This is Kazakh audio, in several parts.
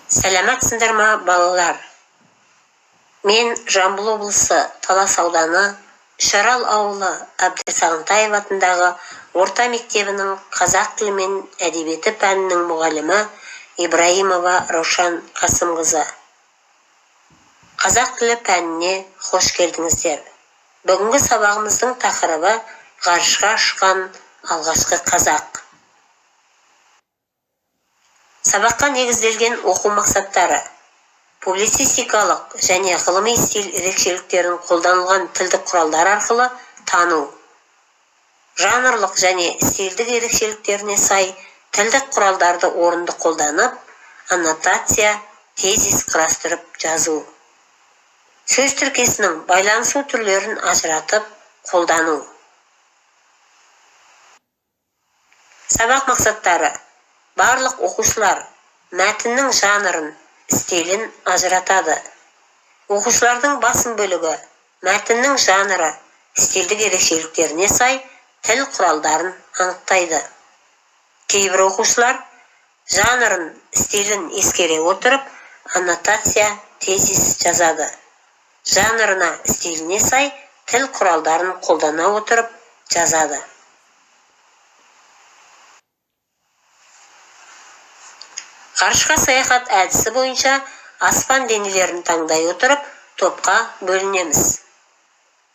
Сәлематсыңдар ма, балалар? Мен Жамбыл облысы, Талас ауданы, Үшарал ауылы, Әбдір Сағынтаев атындағы орта мектебінің қазақ тілі мен әдебиеті пәнінің мұғалімі Ибраимова Раушан Қасымқызы. Қазақ тілі пәніне қош келдіңіздер. Бүгінгі сабағымыздың тақырыбы: ғарышқа ұшқан алғашқы қазақ. Сабаққа негізделген оқу мақсаттары: публицистикалық және ғылыми стиль ерекшеліктерін қолданылған тілдік құралдар арқылы тану, жанрлық және стильдік ерекшеліктеріне сай тілдік құралдарды орынды қолданып, аннотация, тезис құрастырып жазу, сөз тіркесінің байланысу түрлерін ажыратып қолдану. Сабақ мақсаттары: барлық оқушылар мәтіннің жанрын, стилін ажыратады. Оқушылардың басым бөлігі мәтіннің жанры, стильдік ерекшеліктеріне сай тіл құралдарын анықтайды. Кейбір оқушылар жанрын, стилін ескере отырып, аннотация, тезис жазады. Жанрына, стиліне сай тіл құралдарын қолдана отырып жазады. Ғарышқа саяхат әдісі бойынша аспан денелерін таңдай отырып, топқа бөлінеміз.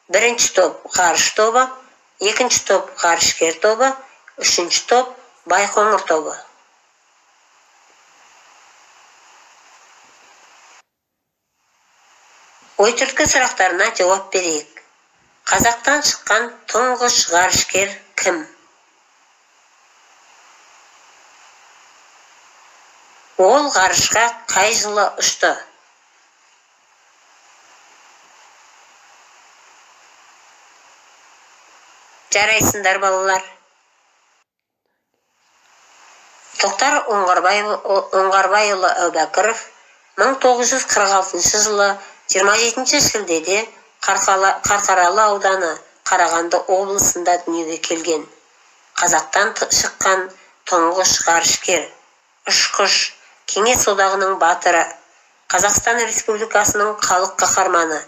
Бірінші топ — ғарыш тобы, екінші топ — ғарышкер тобы, үшінші топ — Байқоңыр тобы. Ой-түрткі сұрақтарына жауап берейік. Қазақтан шыққан тұңғыш ғарышкер кім? Ол ғарышқа қай жылы ұшты? Жарайсыңдар, балалар! Тоқтар Оңғарбайұлы Әубәкіров 1946 жылы 27 шілдеде Қарқаралы ауданы, Қарағанды облысында дүниеге келген. Қазақтан шыққан тұңғыш ғарышкер, ұшқыш, Кеңес Одағының Батыры, Қазақстан Республикасының Халық Қаһарманы,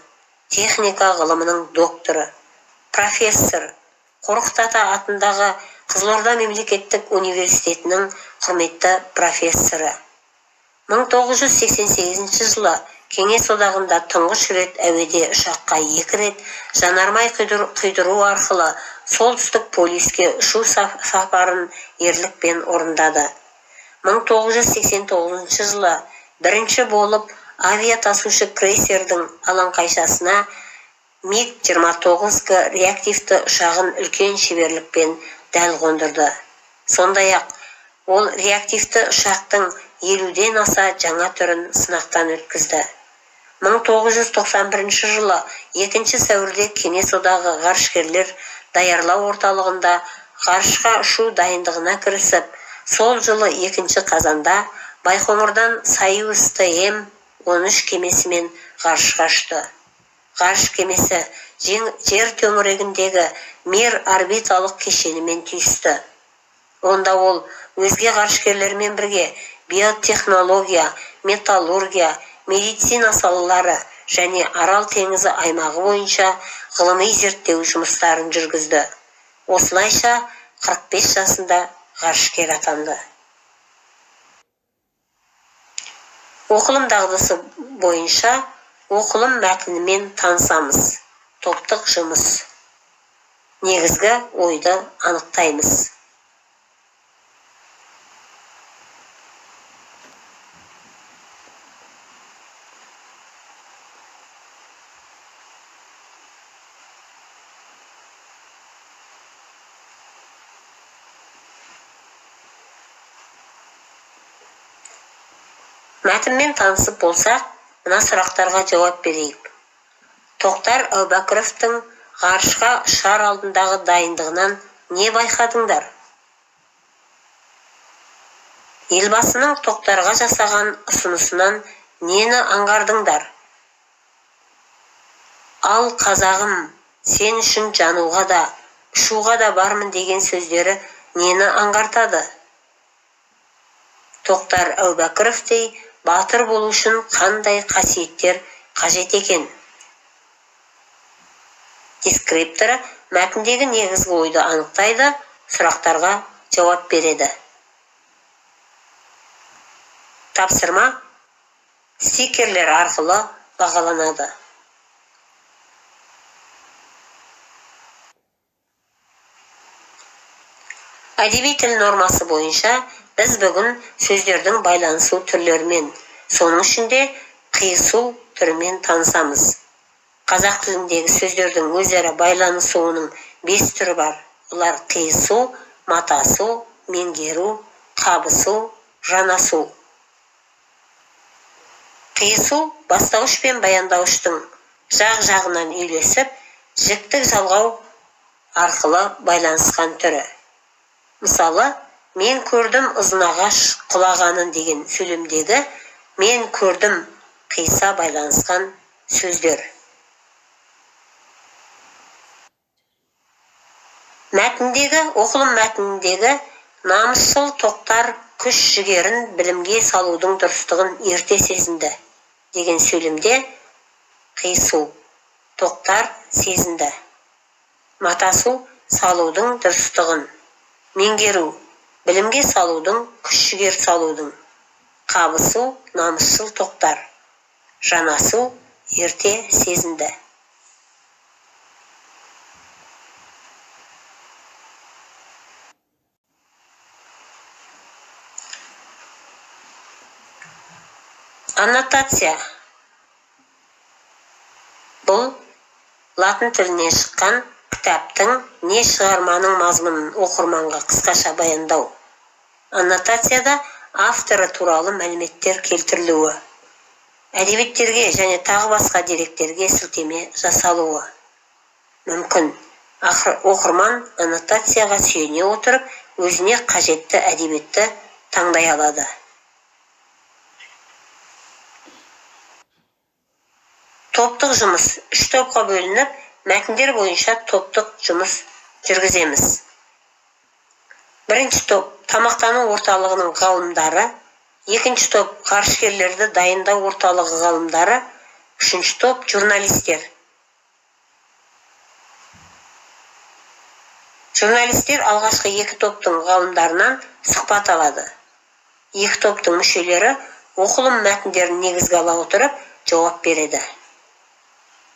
техника ғылымының докторы, профессор, Қорқыт ата атындағы Қызылорда мемлекеттік университетінің құрметті профессоры. 1988 жылы Кеңес Одағында тұңғыш рет әуеде ұшаққа екі рет жанармай құйдыру арқылы Солтүстік полюске ұшу сапарын ерлікпен орындады. 1989 жылы бірінші болып авиатасушы крейсердің алаңқайшасына МиГ-29К реактивті ұшағын үлкен шеберлікпен дәл қондырды. Сондай-ақ ол реактивті ұшақтың 50-ден аса жаңа түрін сынақтан өткізді. 1991 жылы 2 сәуірде Кеңес Одағы ғарышкерлер даярлау орталығында ғарышқа ұшу дайындығына кірісіп, сол жылы 2 қазанда Байқоңырдан Союз ТМ 13 кемесімен ғарышқа ұшты. Ғарыш кемесі Жер төңірегіндегі Мир орбиталық кешенімен түйісті. Онда ол өзге ғарышкерлермен бірге биотехнология, металлургия, медицина салалары және Арал теңізі аймағы бойынша ғылыми зерттеу жұмыстарын жүргізді. Осылайша 45 жасында ғарышкер атанды. Оқылым дағдысы бойынша оқылым мәтінімен танысамыз. Топтық жұмыс. Негізгі ойды анықтаймыз. Мәтінмен танысып болсақ, мына сұрақтарға жауап берейік. Тоқтар Әубәкіровтің ғарышқа ұшар алдындағы дайындығынан не байқадыңдар? Елбасының Тоқтарға жасаған ұсынысынан нені аңғардыңдар? Ал «Қазағым, сен үшін жануға да, ұшуға да бармын» деген сөздері нені аңғартады? Тоқтар Әубәкіровтей Батыр болу үшін қандай қасиеттер қажет екен? Дескрипторы мәтіндегі негізгі ойды анықтайды, сұрақтарға жауап береді. Тапсырма стикерлер арқылы бағаланады. Әдеби тіл нормасы бойынша біз бүгін сөздердің байланысу түрлерімен, соның ішінде қиысу түрімен танысамыз. Қазақ тіліндегі сөздердің өзара байланысуының 5 түрі бар. Олар қиысу, матасу, меңгеру, қабысу, жанасу. Қиысу бастауыш пен баяндауыштың жақ-жағынан үйлесіп, жіктік жалғау арқылы байланысқан түрі. Мысалы, мен көрдім ұзын ағаш құлағанын деген сөйлемдегі мен көрдім қиыса байланысқан сөздер. Мәтіндегі, оқылым мәтініндегі намысшыл Тоқтар күш жігерін білімге салудың дұрыстығын ерте сезінді деген сөйлемде қиысу Тоқтар сезінді. Матасу салудың дұрыстығын, меңгеру білімге салудың, күш жігер салудың, қабысу намысшыл Тоқтар, жанасу ерте сезінді. Аннотация. Бұл латын тілінен шыққан кітаптың не шығарманың мазмұнын оқырманға қысқаша баяндау. Аннотацияда авторы туралы мәліметтер келтірілуі, әдебиеттерге және тағы басқа деректерге сілтеме жасалуы мүмкін. Оқырман аннотацияға сүйене отырып, өзіне қажетті әдебиетті таңдай алады. Топтық жұмыс 3 топқа бөлініп, мәтіндер бойынша топтық жұмыс жүргіземіз. Бірінші топ тамақтану орталығының ғалымдары, екінші топ ғарышкерлерді дайындау орталығы ғалымдары, үшінші топ журналистер. Журналистер алғашқы екі топтың ғалымдарынан сұхбат алады. Екі топтың мүшелері оқылым мәтіндерін негізге ала отырып жауап береді.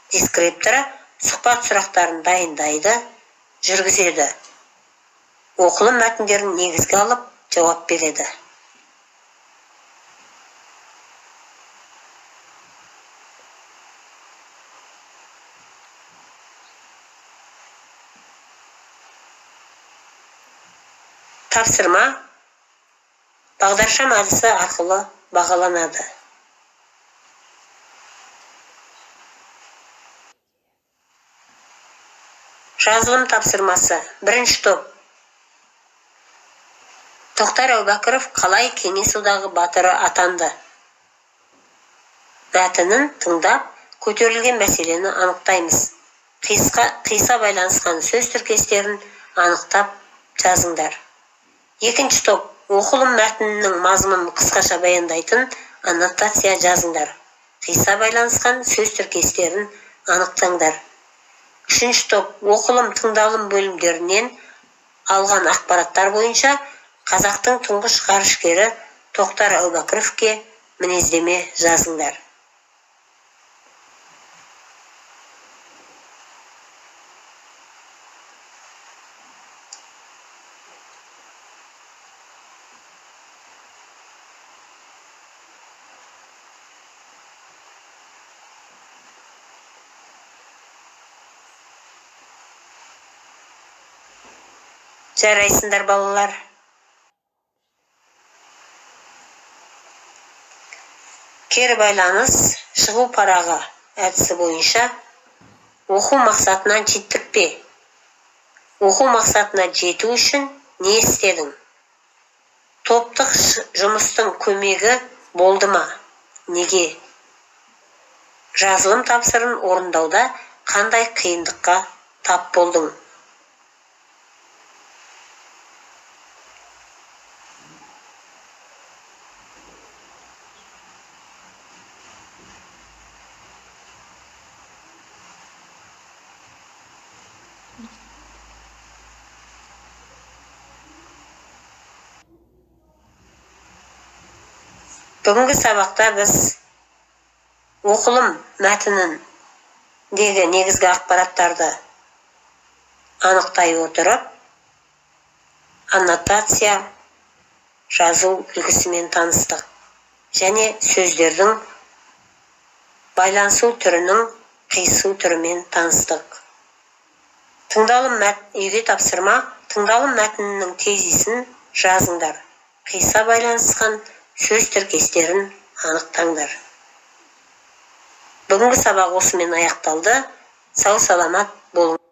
Дескрипторы сұхбат сұрақтарын дайындайды, жүргізеді. Оқылым мәтіндерін негізге алып жауап береді. Тапсырма бағдаршам әдісі арқылы бағаланады. Жазылым тапсырмасы. Бірінші топ. Тоқтар Әубәкіров қалай Кеңес Одағы батыры атанды? Мәтінін тыңдап, көтерілген мәселені анықтаймыз. Қиса байланысқан сөз тіркестерін анықтап жазыңдар. Екінші топ. Оқылым мәтінінің мазмұнын қысқаша баяндайтын аннотация жазыңдар. Қиса байланысқан сөз тіркестерін анықтаңдар. Үшінші топ. Оқылым тыңдалым бөлімдерінен алған ақпараттар бойынша қазақтың тұңғыш ғарышкері Тоқтар Әубәкіровке мінездеме жазыңдар. Жарайсыңдар, балалар. Кері байланыс шығу парағы әдісі бойынша оқу мақсатына жеттік пе? Оқу мақсатына жету үшін не істедің? Топтық жұмыстың көмегі болды ма? Неге? Жазылым тапсырын орындауда қандай қиындыққа тап болдың? Бүгінгі сабақта біз оқылым мәтініндегі негізгі ақпараттарды анықтай отырып, аннотация жазу үлгісімен таныстық және сөздердің байланысу түрінің қиысу түрімен таныстық. Тыңдалым мәт Үйге тапсырма: тыңдалым мәтінінің тезисін жазыңдар, қиыса байланысқан сөз тіркестерін анықтаңдар. Бүгінгі сабақ осымен аяқталды. Сау саламат болыңыз.